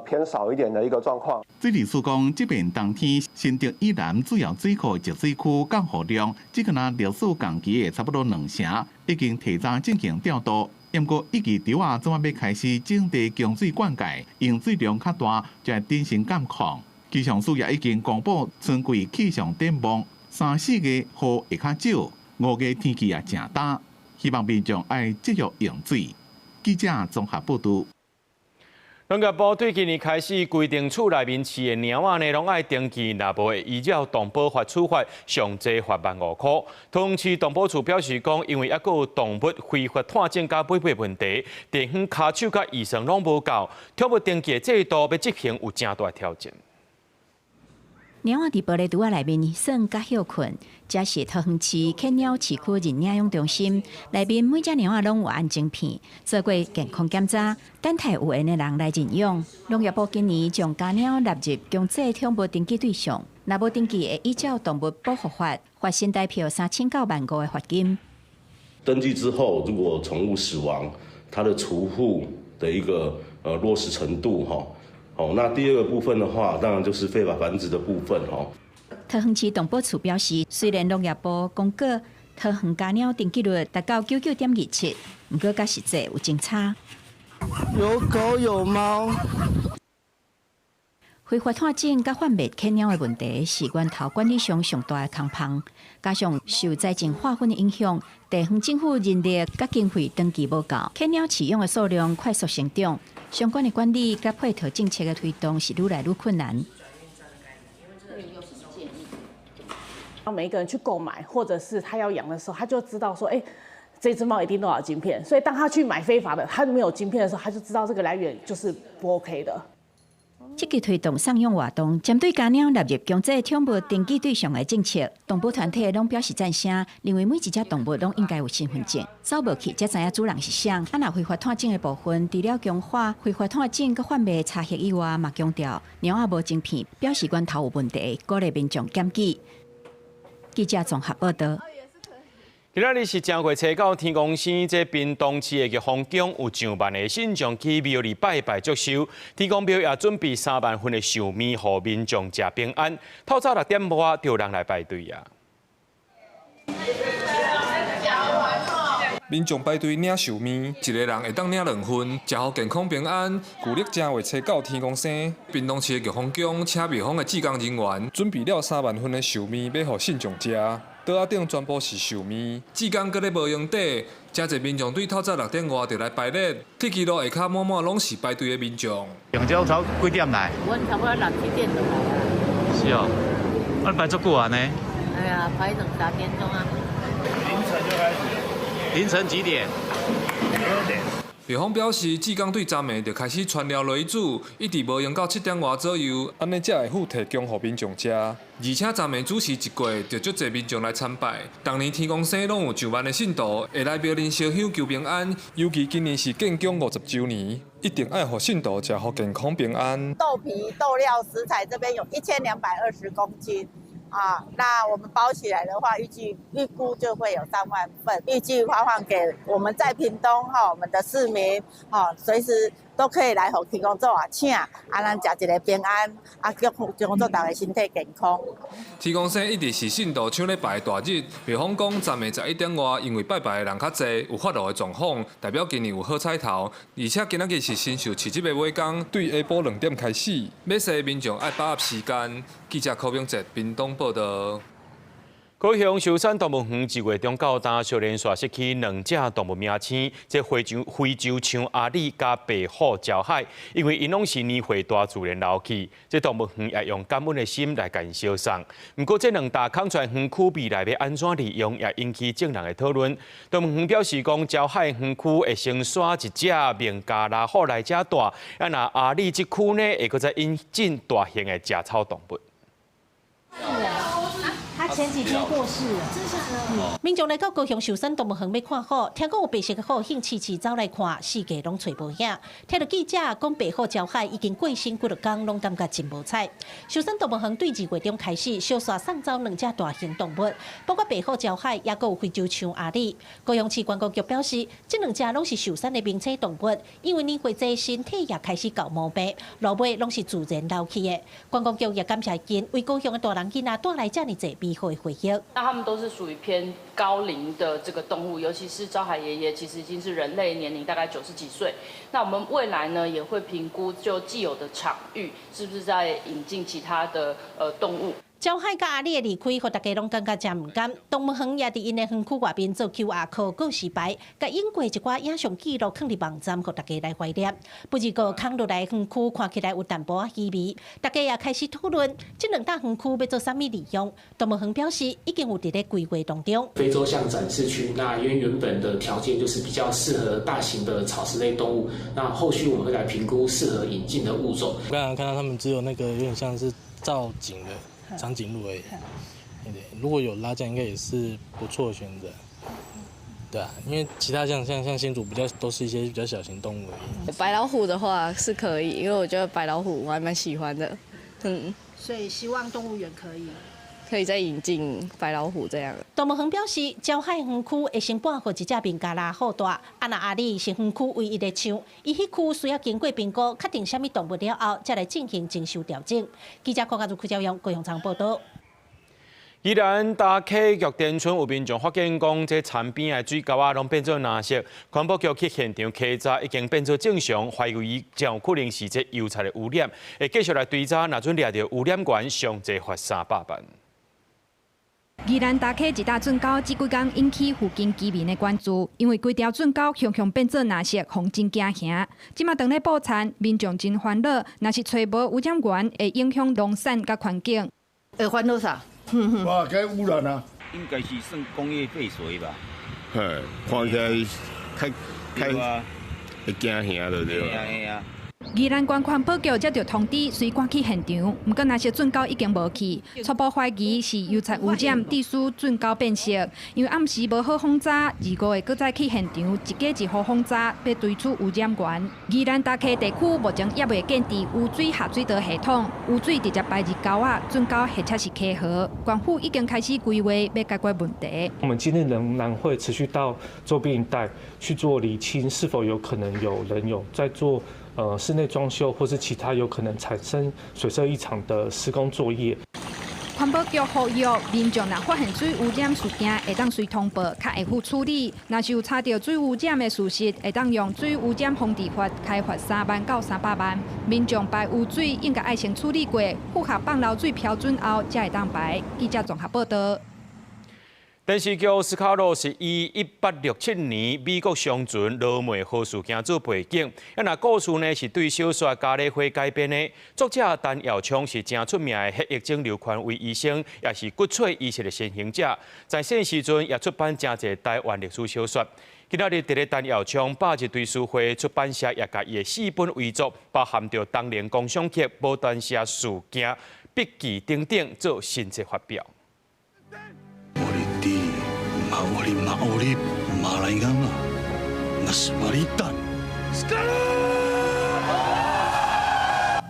偏少一點的一個狀況。水利署講，這遍冬天新竹以南主要水庫集水區降雨量，只敢若歷史同期的差不多2成，已經提早進行調度。毋過一季稻仔這擺欲開始種地供水灌溉，用水量較大，就會頂先監控。氣象署也已經公布春季氣象展望，3、4月雨會較少，5月天氣也誠焦。希望民眾愛節約用水。記者綜合報導。農業部對今年開始規定，厝內面飼的貓仔呢，攏愛登記，若無會依照動保法處罰，上濟罰15,000塊。桃園市動保處表示講，因為猶閣有動物非法湠種佮買賣問題，地方跤手佮預算攏無夠，寵物登記的制度欲執行有誠大挑戰。貓仔佇玻璃櫥仔內面耍佮歇睏，這是桃園市犬貓飼區認領養中心內面每隻貓仔攏有按晶片，做過健康檢查，等待有緣的人來認養。農業部今年將家貓納入強制寵物登記對象，若無登記會依照動物保護法罰新台幣3000到15,000的罰金。登記之後，如果寵物死亡，它的除戶的一個落實程度，哈。哦，那第二個部分的話，當然就是非法繁殖的部分哦。桃園市動保處表示，雖然農業部公告桃園家貓登記率達到99.27，毋過佮實際有真差。有狗有貓。非法湠種佮販賣犬貓的問題是源頭管理上上大的空縫，加上受財政劃分的影響，地方政府人力佮經費長期無夠，犬貓飼養的數量快速成長，相關的管理佮配套政策的推動是愈來愈困難。當每一個人去購買，或者是他要養的時候，他就知道說，欸，這隻貓一定都有晶片，所以當他去買非法的，他沒有晶片的時候，他就知道這個來源就是不 OK 的。積極推動送養活動，針對家貓納入強制寵物登記對象的政策，動保團體攏表示贊成，認為每一隻動物攏應該有身份證，走無去才知影主人是誰。啊，若非法湠種的部分，除了強化非法湠種佮販賣查核以外，嘛強調貓仔無晶片，表示源頭有問題，鼓勵民眾檢舉。記者綜合報導。今仔日是正月初九，天公生這屏東市的玉峰宮有上萬的信眾去廟裡拜拜祝壽。天公廟也準備3萬份的壽麵，予民眾食平安。透早6點外就有人來排隊啊！民眾排隊領壽麵，一個人會當領2份，食予健康平安。舊曆正月初九天公生，屏東市的玉峰宮請廟方的志工人員準備了3萬份的壽麵，欲予信眾食。桌仔頂全部是壽麵，志工閣咧無閒底，誠濟民眾對透早6點外就來排列，鐵支路下跤滿滿攏是排隊的民眾。平常早幾點來？阮差不多6、7點就來啊。是哦，啊排足久啊呢？哎呀，排2、3點鐘啊。凌晨就開始。凌晨幾點？2點。廟方表示，志工對昨暝就開始傳料落去煮，一直無閒到7點外左右，按呢才會赴提供予民眾食。而且昨暝主時一過，就足濟民眾來參拜。逐年天公生攏有上萬的信徒會來廟裡燒香求平安，尤其今年是建宮50週年，一定愛予信徒食予健康平安。豆皮、豆料食材這邊有1220公斤。啊，那我們包起來的話，預估就會有3萬份，預計發放給我們在屏東哈，我們的市民哈，隨時都可以來予天公祖啊請，啊，咱食一個平安，啊，祝天公祖大家身體健康。天公生一直是信徒搶咧拜的大日，廟方講昨暝11點外，因為拜拜的人較濟，有發爐的狀況，代表今年有好彩頭。而且今仔日是神獸市集的尾工，對下晡2點開始，欲踅的民眾愛把握時間。記者柯明哲屏東報道。高雄壽山動物園1月中到今，小連續失去2隻動物明星，這非洲象阿里佮白虎鳥海，因為𪜶攏是年歲大自然老去，這動物園也用感恩的心來共𪜶相送。毋過這兩大空出來園區未來欲按怎利用，也引起眾人的討論。動物園表示講，鳥海園區會先徙一隻孟加拉虎來遮蹛，啊若阿里這區呢，會閣再引進大型的食草動物。他前幾天過世了。民眾來到高雄壽山動物園欲看虎，聽講有白色的虎興痴痴走來看，四界攏揣無影。聽著記者講，白虎鳥海已經過身幾落工，攏感覺真無彩。壽山動物園對2月中開始，相續送走2隻大型動物，包括白虎鳥海，也閣有非洲象阿里。高雄市觀光局表示，這2隻攏是壽山的明星動物，因為年歲濟，身體也開始厚毛病，落尾攏是自然老去的。觀光局也感謝𪜶為高雄的大人囡仔帶來遮爾濟美好的回憶。那他們都是屬於偏高齡的這個動物，尤其是昭海爺爺，其實已經是人類年齡大概90幾歲。那我們未來呢，也會評估就既有的場域，是不是在引進其他的動物。鳥海佮阿里的離開，予大家攏感覺誠毋甘。動物園也佇𪜶的園區外面做 QR code 告示牌，共影過一寡影像記錄，囥佇網站，予大家來懷念。不過空落來園區看起來有淡薄仔稀微，大家也開始討論這兩棟園區欲做啥物利用。動物園表示已經有佇咧規劃當中。非洲象展示區，那因為原本的條件就是比較適合大型的草食類動物，那後續我們會來評估適合引進的物種。我剛剛看到他們只有那個有點像是造景的長頸鹿而已，對，如果有拉降，應該也是不錯的選擇。對啊，因為其他像新竹比較都是一些比較小型動物而已。白老虎的話是可以，因為我覺得白老虎我還蠻喜歡的，嗯。所以希望動物園可以。可以再引進白老虎這樣。動物園表示，鳥海園區會先搬予一隻孟加拉虎蹛，啊若阿里是園區唯一的象，伊彼區需要經過評估，確定啥物動物了後，才來進行徵收調整。記者郭家如、柯昭陽高雄場報導。宜蘭大溪玉田村有民眾發現講，這田邊的水溝仔攏變做藍色，環保局去現場稽查，已經變做正常，懷疑真有可能是這油漆的污染，會繼續來追查，若準掠著污染源，上濟罰300萬。宜蘭大溪一大圳溝這幾工引起附近居民的關注，因為規條圳溝雄雄變做藍色，予人真驚嚇。這馬當咧布田，民眾真煩惱，若是揣無污染源，會影響農產佮環境。會煩惱啥？哇，該污染啊！應該是算工業廢水吧？嘿，看起來較較會驚嚇著對啊。宜蘭縣環保局接著通知，隨趕去現場，毋過藍色圳溝已經無去，初步懷疑是油漆污染，致使圳溝變色。因為暗時無好訪查，25日閣再去現場，一家一戶訪查，欲追出污染源。宜蘭大溪地區目前猶未建置污水下水道系統，污水直接排入溝仔，圳溝或者是溪河。縣府已經開始規劃，欲解決問題。我們今天仍然會持續到周邊一帶去做釐清，是否有可能有人有在做室內裝修或是其他有可能產生水色異常的施工作業。環保局呼籲民眾若發現水污染事件，會當隨通報，較會好處理。若是有查著水污染的事實，會當用水污染防治法開罰3萬到300萬。民眾排污水應該愛先處理過，符合放流水標準後，才會當排。記者綜合報導。電視劇《斯卡羅》是以1867年美國商船羅梅號事件做背景，啊，若故事呢是對小說《咖喱花》改編的。作者陳耀昌是誠出名的血液腫瘤權威醫生，也是骨髓移植的先行者。在生時陣也出版誠濟台灣歷史小說。今仔日佇咧陳耀昌百日追思會出版社也共伊的四本遺作，包含著《東寧狂想曲》、《牡丹社事件》、筆記等等，做新冊發表。馬里馬里馬來亞嘛，那是馬里蛋。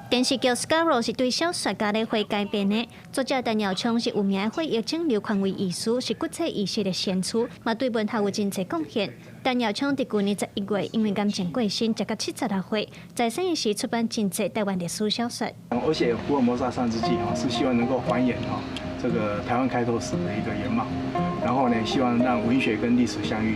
電視劇《斯卡羅》是對小說《咖喱花》改編的，作者陳耀昌是有名的血液腫瘤權威醫師，是骨髓移植的先驅，嘛對文學有真濟貢獻。陳耀昌佇舊年11月因為癌症過身，才到76歲，在生時出版真濟台灣歷史小說。我寫《福爾摩沙上之記》是希望能夠還原這個台灣開拓史的一個原貌，然後呢，希望讓文學跟歷史相遇。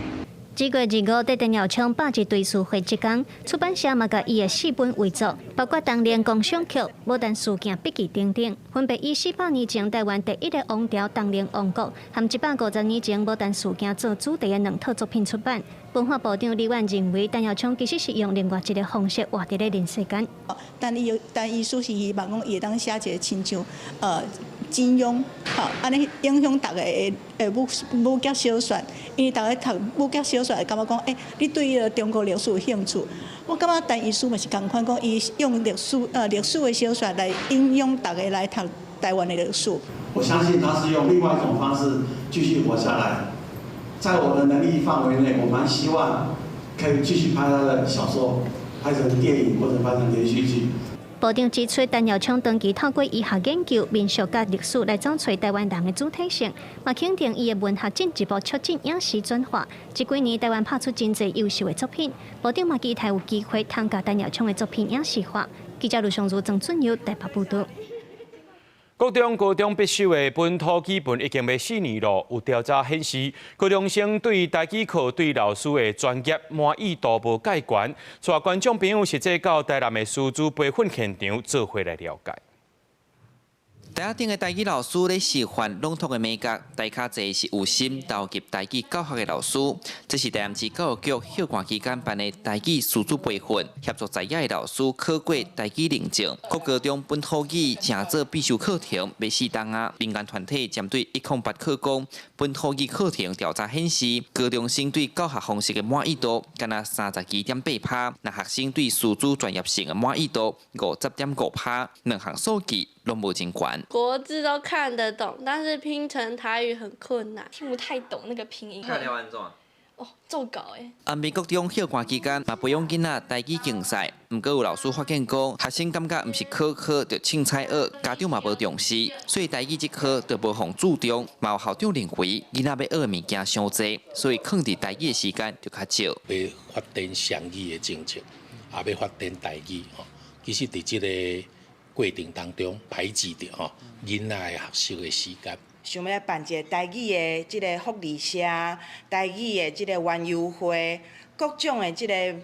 這月25，佇陳耀昌百日追思會這工，出版社嘛共伊的四本遺作，包括《東寧狂想曲》、《牡丹事件筆記》等等，分別以400年前台灣第一个王朝東寧王國，和150年前牡丹事件做主題的兩套作品出版。文化部長李婉認為，陳耀昌其實是用另外一个方式活佇咧人世間。但伊但伊書是希望講，伊會當寫一個親像金庸，吼，按呢影響逐个的武俠小說，因為逐个讀武俠小說會感覺講，你對彼个中國歷史有興趣。我感覺陳醫師嘛是仝款，講伊用歷史的小說來影響逐个來讀台灣的歷史。我相信他是用另外一種方式繼續活下來，在我的能力範圍內，我蠻希望可以繼續拍他的小說，拍成電影或者拍成連續劇。部長指出，陳耀昌長期透過醫學研究、民俗佮歷史來找揣台灣人的主體性，嘛肯定伊的文學進一步促進影視轉化。這幾年台灣拍出真濟優秀的作品，部長嘛期待有機會通共陳耀昌的作品影視化。記者盧尚如、曾俊佑台北報導。國中高中必修的本土基本已經欲4年囉。有調查顯示，高中生對台語課對老師的專業滿意度無蓋懸。帶觀眾朋友實際到台南的師資培訓現場，做伙來了解。台頂的台語老師咧示範朗讀的美感，台跤坐是有心投入台語教學的老師。這是台南市教育局休假期間辦的台語師資培訓，協助在野的老師考過台語認證。國高中本土語成做必修課程，欲四冬啊！民間團體針對108課綱本土語課程調查顯示，高中生對教學方式的滿意度干焦32.8%，若學生對師資專業性的滿意度50.5%，兩項數據攏無真懸。國字都看得懂，但是拼成台語很困難，聽不太懂那個拼音。看了按怎？哦，做稿誒。安平國中休假期間嘛培養囡仔台語競賽，毋過有老師發現講，學生感覺毋是科科就凊彩學，家長嘛無重視，所以台語這科就無予注重。嘛有校長認為囡仔欲學的物件傷濟，所以囥佇台語的時間就較少。欲發展雙語的政策，也欲發展台語吼，其實佇這个過程當中排擠著吼囡仔的學習的時間。想欲來辦一个台語的這个福利社，台語的這个園遊會，各種的這个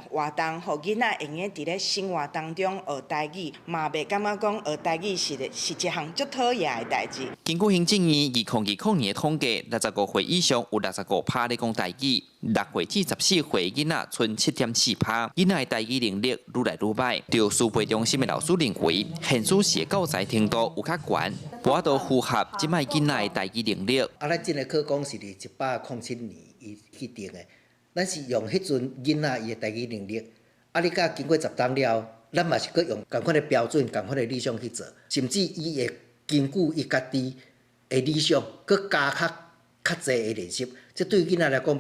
活動，予囡仔會用佇咧生活當中學台語，嘛袂感覺講學台語是一項足討厭的代誌。根據行政院2020年的統計，65歲以上有65%咧講台語，6歲至14歲囡仔賰7.4%，囡仔的台語能力愈來愈䆀。著師培中心的老師認為，現師時的教材程度有較懸，無法度符合這擺囡仔的台語能力。啊，咱這个課綱是佇107年伊去定的。咱是用彼陣囡仔伊的台語能力，啊，你甲經過十冬了後，咱嘛是閣用仝款的標準、仝款的理想去做，甚至伊會根據伊家己的理想，閣加較濟的練習，這對囡仔來講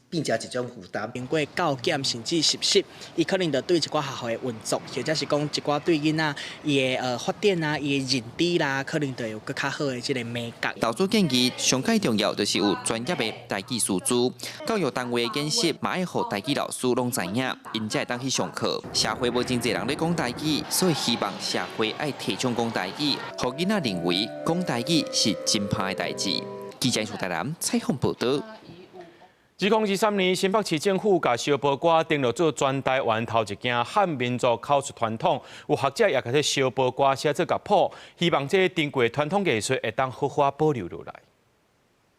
變成一種負擔。經過教檢甚至實習，伊可能就對一寡學校的運作，或者是講一寡對囡仔伊的發展啊、伊的認知啦，可能就有閣較好的這個美感。老師建議，上蓋重要就是有專業的台語師資，教育單位的研習嘛愛予台語老師攏知影，𪜶才會當去上課。社會無真濟人咧講台語，所以希望社會愛提倡講台語，予囡仔認為講台語是真歹的代誌。記者蘇台南採訪報導。2023年，新北市政府共燒婆歌登錄做全台灣頭一件漢民族口述傳統。有學者也共這燒婆歌寫做樂譜，希望這珍貴傳統藝術會當好好保留落來。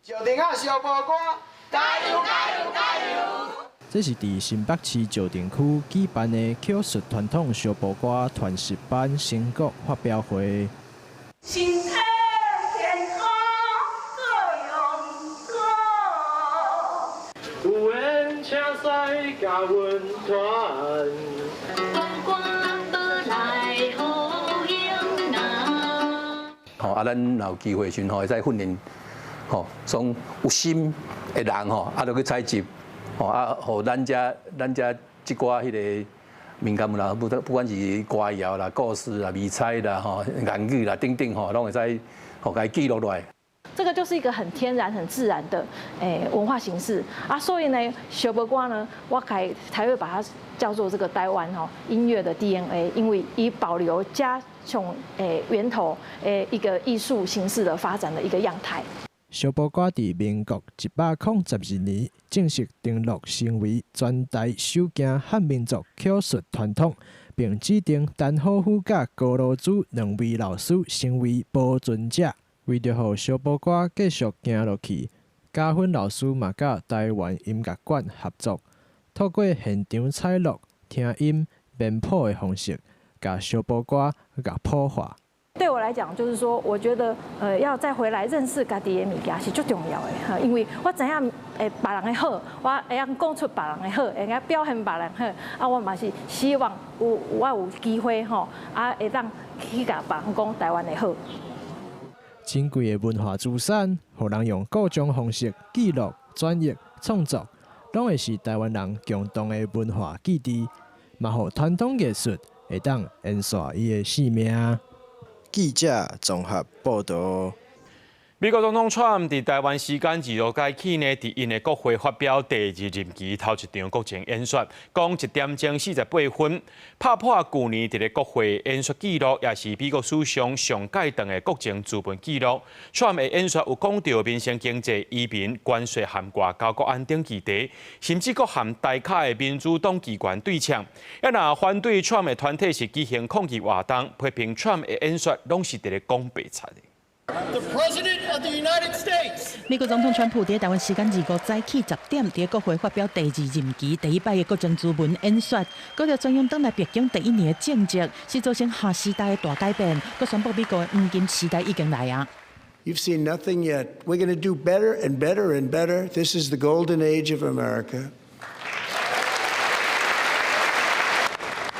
石碇仔燒婆歌，加油加油加油！這是佇新北市石碇區舉辦的口述傳統燒婆歌傳習班成果發表會。身體健康，閣勇敢。有緣請使共阮團。不管欲來予用哪。吼啊，咱若有機會時陣吼，會使訓練吼，從有心的人吼，啊，就去採集，吼啊，予咱遮這寡彼个民間啦，不管是歌謠啦、故事啦、謎猜啦、吼諺語啦等等吼，攏會使予共伊記錄落來。這個就是一個很天然、很自然的文化形式啊，所以呢，燒婆歌呢，我才會把它叫做這個台灣吼音樂的 DNA，因為伊保留加從源頭一個藝術形式的發展的一個樣態。燒婆歌佇民國112年正式登錄成為全台首件漢民族口述傳統，並指定陳好虎佮高羅珠兩位老師成為保存者。為著予燒婆歌繼續行落去，嘉芬老師嘛佮台灣音樂館合作，透過現場採錄、聽音、編譜的方式，共燒婆歌樂譜化。對我來講，就是說，我覺得，要再回來認識家己的物件是足重要的哈，因為我知影，別人的好，我會曉講出別人的好，會曉表現別人好，啊，我嘛是希望我有機會吼，啊，會當去共別人講台灣的好。珍貴的文化資產，予人用各種方式記錄、轉譯、創作，攏會是台灣人共同的文化記憶，嘛予傳統藝術會當延續伊的生命。記者綜合報導。美國總統川普佇台灣時間25早起呢，佇𪜶的國會發表第二任期頭一場國情演說，講1點鐘48分，拍破舊年佇咧國會演說紀錄，也是美國史上上蓋長的國情諮文紀錄。川普的演說有講著民生經濟、移民、關稅和外交、國安等議題，甚至閣和台跤的民主黨機關對嗆。啊，若反對川普的團體是舉行抗議活動，批評川普的演說攏是佇咧講白賊的。 The President of the United States。美國總統川普佇台灣時間25早起10點，佇國會發表第二任期第一擺的國情諮文演說，閣著宣揚轉來白宮第一年的政績，是造成下時代的大改變，閣宣布美國的黃金時代已經來啊。 You've seen nothing yet. We're going to do better and better and better. This is the golden age of America.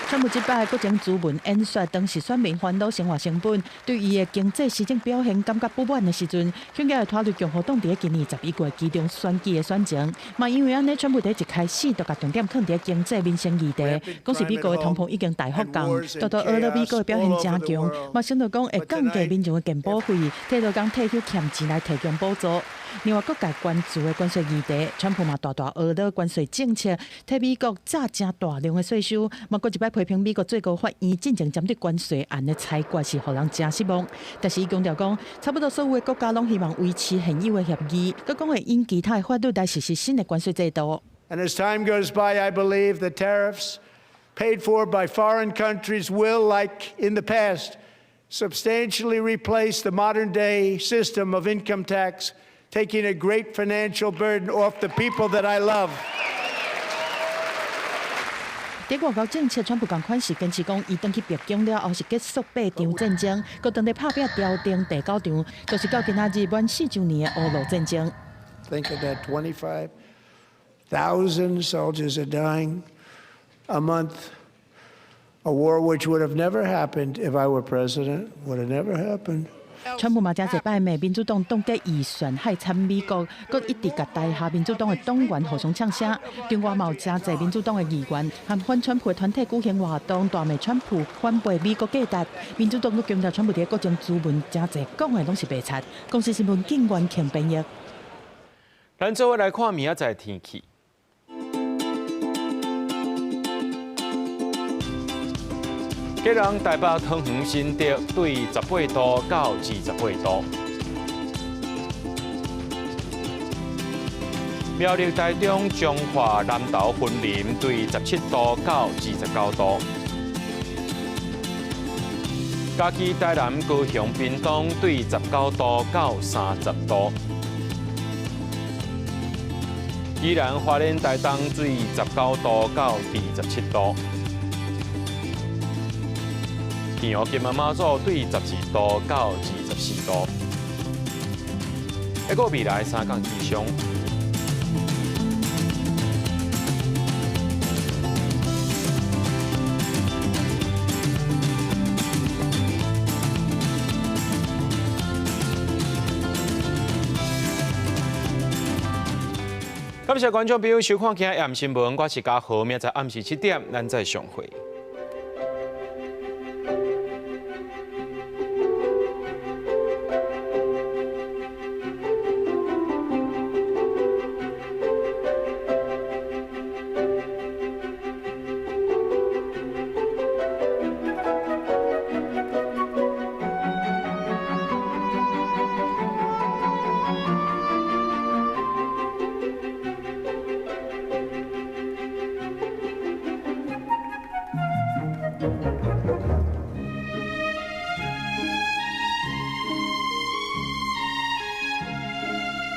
川普這擺國情諮文演說，當時選民煩惱生活成本，對伊的經濟施政表現感覺不滿的時陣，恐驚會拖累共和黨佇今年11月期中選舉的選情。嘛因為按呢，川普佇一開始就共重點放佇經濟民生議題，講是美國的通膨已經大幅降，拄拄呵咾美國的表現誠強，嘛承諾講會降低民眾的健保費，替勞工退休欠錢來提供補助。另外，各界關注的關稅議題，川普嘛大大呵咾關稅政策，替美國榨誠大量的稅收，嘛閣一擺批評美國最高法院進前針對關稅案的裁決是予人誠失望。但是伊強調講，差不多所有的國家攏希望維持現有的協議，閣講會用其他的法律來實施新的關稅制度。 And as time goes by, I believe the tariffs paid for by foreign countries will, like in the past, substantially replace the modern day system of income tax, taking a great financial burden off the people that I love. 佇外交政策，川普仝款是堅持講，伊轉去白宮了後是結束八場戰爭，閣當咧拍拚調停第九場，就是到今仔日滿4週年的烏俄戰爭。 Think of that, 25,000 soldiers are dying a month. A war which would have never happened if I were president, would have never happened. 川普嘛誠濟擺罵民主黨凍結預算害慘美國，閣一直共台下民主黨的黨員互相嗆聲。另外嘛有誠濟民主黨的議員和反川普的團體舉行活動，大罵川普反背美國價值。民主黨閣強調川普佇國情諮文誠濟講的攏是白賊。公視新聞警員強編譯。咱做伙來看明仔載天氣。基隆、台北、桃園、新竹對18度到28度；苗栗、台中、彰化、南投、雲林對17度到29度；嘉義、台南、高雄、屏東對19度到30度；宜蘭、花蓮、台東對19度到27度。澎湖、金門、馬祖對12度到24度。一個未來三天氣象。感謝觀眾朋友收看今日暗新聞，我是嘉豪，明仔載暗時7點，咱再相會。